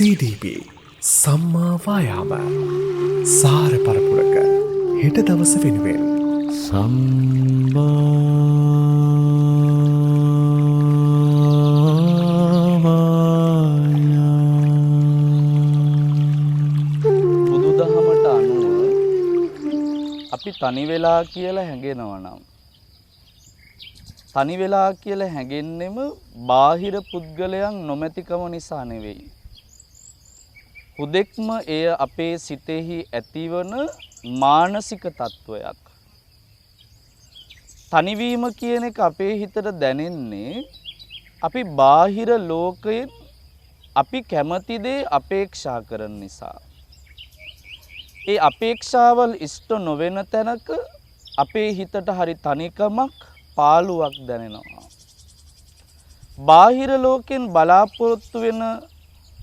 CDB සම්මා වායාම සාර පරපුරක හෙට දවස වෙනුවෙන් සම්මා බුදුදහමට අනුව අපි තනි වෙලා කියලා හැඟෙනවා නම් තනි වෙලා කියලා හැඟෙන්නෙම බාහිර පුද්ගලයන් නොමැතිකම නිසා නෙවෙයි. හුදෙක්ම එය අපේ සිතෙහි ඇතිවන මානසික තත්වයක්. තනිවීම කියන එක අපේ හිතට දැනෙන්නේ අපි බාහිර ලෝකයෙන් අපි කැමති දේ අපේක්ෂා කරන නිසා. ඒ අපේක්ෂාවල් ඉෂ්ට නොවන තැනක අපේ හිතට හරි තනිකමක් පාළුවක් දැනෙනවා. බාහිර ලෝකෙන් බලාපොරොත්තු වෙන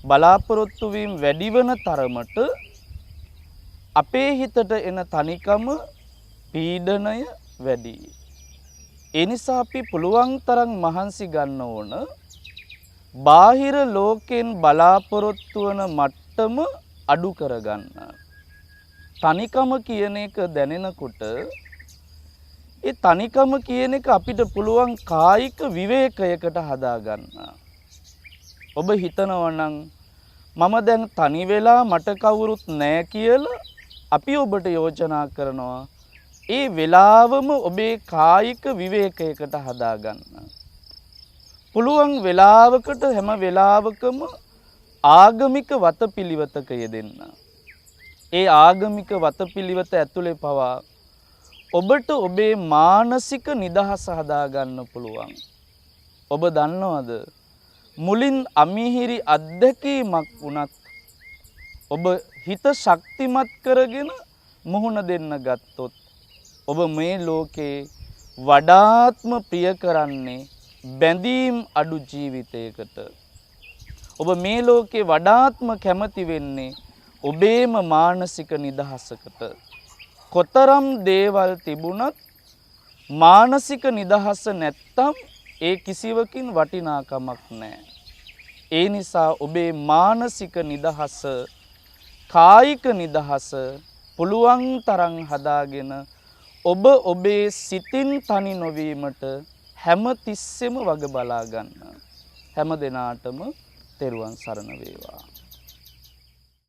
බලාපොරොත්තු වීම වැඩි වන තරමට අපේ හිතට එන තනිකම පීඩනය වැඩි. ඒ නිසා අපි පුළුවන් තරම් මහන්සි ගන්න ඕන බාහිර ලෝකෙන් බලාපොරොත්තු වන මට්ටම අඩු කරගන්න. තනිකම කියන එක දැනෙනකොට ඒ තනිකම කියන එක අපිට පුළුවන් කායික විවේකයකට හදාගන්න. ඔබ හිතනවා නම් මම දැන් තනි වෙලා මට කවුරුත් නෑ කියලා අපි ඔබට යෝජනා කරනවා ඒ වෙලාවම ඔබේ කායික විවේකයකට හදාගන්න. පුළුවන් වෙලාවකට හැම වෙලාවකම ආගමික වතපිළිවෙතක යෙදෙන්න. ඒ ආගමික වතපිළිවෙත ඇතුලේ පවා ඔබට ඔබේ මානසික නිදහස හදාගන්න පුළුවන්. ඔබ දන්නවද මුලින් අමිහිරි අත්දැකීමක් වුණත් ඔබ හිත ශක්තිමත් කරගෙන මුහුණ දෙන්න ගත්තොත් ඔබ මේ ලෝකේ වඩාත්ම ප්‍රිය කරන්නේ බැඳීම් අඩු ජීවිතයකට. ඔබ මේ ලෝකේ වඩාත්ම කැමති වෙන්නේ ඔබේම මානසික නිදහසකට. කොතරම් දේවල් තිබුණත් මානසික නිදහස නැත්තම් ඒ කිසිවකින් වටිනාකමක් නැහැ. ඒ නිසා ඔබේ මානසික නිදහස, කායික නිදහස පුළුවන් තරම් හදාගෙන ඔබ ඔබේ සිතින් තනි නොවීමට හැම තිස්සෙම වග බලා ගන්න. හැම දෙනාටම තෙරුවන් සරණ වේවා.